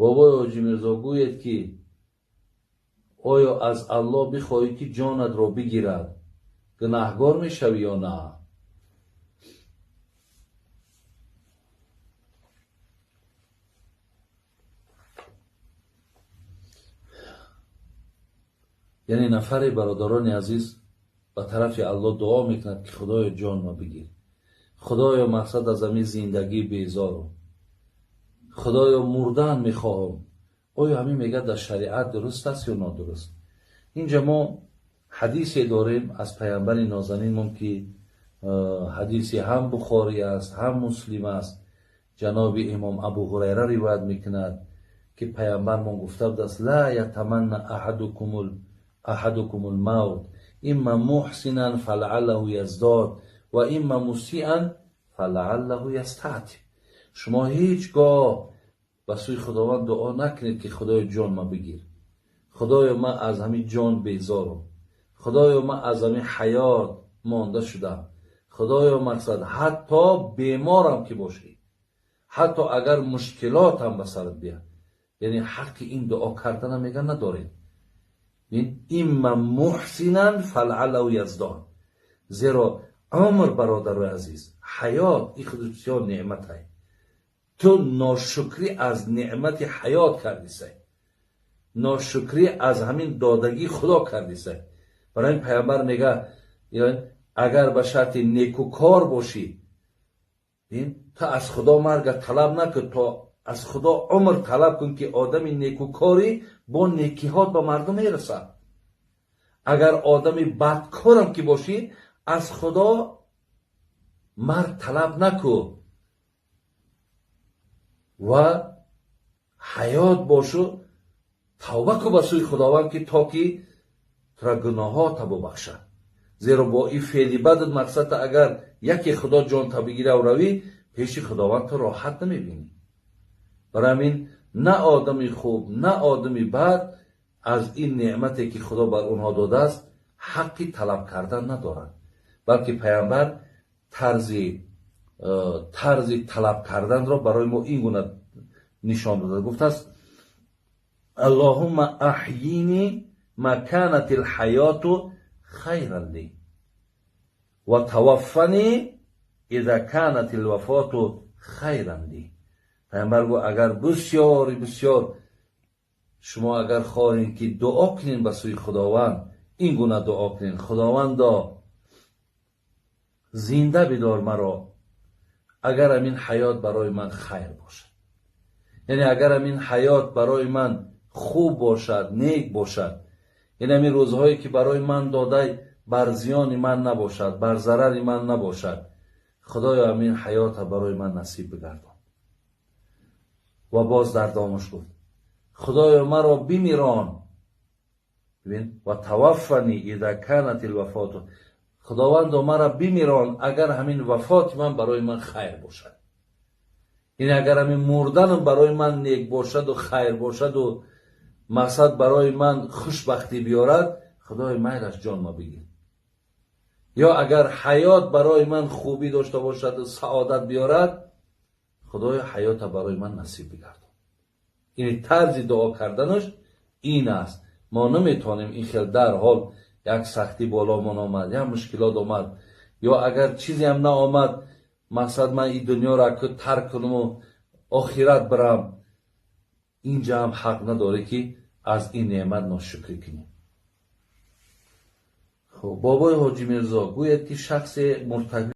Бобои Ҳоҷӣ Мирзо, гӯед, ки оё аз Аллоҳ бихоҳӣ, ки ҷонатро бигирад, гунаҳгор мешавӣ ё на? Яъне нафаре, бародарони азиз, ба тарафи Аллоҳ дуо мекунад, ки Худоё, ҷонма бигир, Худоё, мақсад аз ҳамин зиндагӣ безорум, Худоё, мурдан мехоҳам. Оё ҳамин, мегӯяд, дар шариат дуруст аст ё нодуруст? Инҷа мо ҳадисе дорем аз паямбари нозанинмон, ки ҳадиси ҳам Бухорӣ аст, ҳам Муслим аст. Ҷаноби имом Абу Ҳурайра ривоят мекунад, ки паямбармон гуфта будааст: ла ятаманна аҳадукум лмавт, имма муҳсинан фалааллаҳу яздод ва имма мусиан фалааллаҳу ястатиб. Шумо ҳеҷ гоҳ ба сӯи Худованд дуо накунед, ки Худоё, ҷон ма бигир, Худоё, ман аз ҳамин ҷон безорам, Худоё, ман аз ҳамин ҳаёт монда шудам, Худоё, мақсад, ҳатто беморам ки бошӣ, ҳатто агар мушкилотам ба сарат бияд, яъне ҳаққи ин дуо кардана, мега, надоред. Имма муҳсинан фалааллаҳу яздод. Зеро умр, бародарои азиз, ҳаёт ин худ бисёр неъматай. Ту ношукрӣ аз неъмати ҳаёт кардисай, ношукрӣ аз ҳамин додагии Худо кардисай. Барои ин паямбар мега, агар ба шарти некукор бошӣ, ту аз Худо марга талаб накун, то аз Худо умр талаб кун, ки одами некукорӣ бо некиҳот ба мардум мерасад. Агар одами бадкорам ки бошӣ, аз Худо марг талаб накун ва ҳаёт бошу, тавба кун ба сӯи Худованд, ки то ки тура гуноҳота бубахшад. Зеро бо ин феъли бадат, мақсада, агар яке Худо ҷонта бигирав, равӣ пеши Худованд, ту роҳат намебинӣ. Барои ҳамин на одами хуб, на одами бад аз ин неъмате, ки Худо бар онҳо додааст, ҳаққи талаб кардан надорад, балки паямбар тарзи талаб карданро барои мо ин гуна нишон додааст. Гуфтааст: аллоҳумма аҳйини ма канат лҳаёту хайран ли ва таваффани иза канат лвафоту хайран ли. Паямбар гуфт, агар бисёри бисёр шумо агар хоҳем, ки дуо кунем ба сӯи Худованд, ин гуна дуо кунем: Худовандо, зинда бидор маро, агар ҳамин ҳаёт барои ман хайр бошад, яъне агар ҳамин ҳаёт барои ман хуб бошад, нек бошад, яъне ҳамин рӯзҳое, ки барои ман додай, бар зиёни ман набошад, бар зарари ман набошад, Худоё, ҳамин ҳаёта барои ман насиб бигардон. Ва боз дар домаш гуфт: Худоё, маро бимирон, ва таваффани иза канат лвафоту, Худовандо, маро бимирон, агар ҳамин вафоти ман барои ман хайр бошад, яъне агар ҳамин мурданам барои ман нек бошаду хайр бошаду мақсад барои ман хушбахтӣ биёрад, Худои, майлаш, ҷонма бигир. Ё агар ҳаёт барои ман хубӣ дошта бошаду саодат биёрад, Худоё, ҳаёта барои ман насиб бигардон. Ини тарзи дуо карданаш ин аст. Мо наметавонем ин хел дарҳол як сахтӣ боломон омад, як мушкилот омад, ё агар чизеам наомад, мақсад, ман ин дунёро тарк кунаму охират бирам. Инҷа ҳам ҳақ надорӣ, ки аз ин неъмат ношукрӣ кунӣ. Хуб, бобои Ҳоҷӣ Мирзо, гӯяд, ки шахсе муртакиб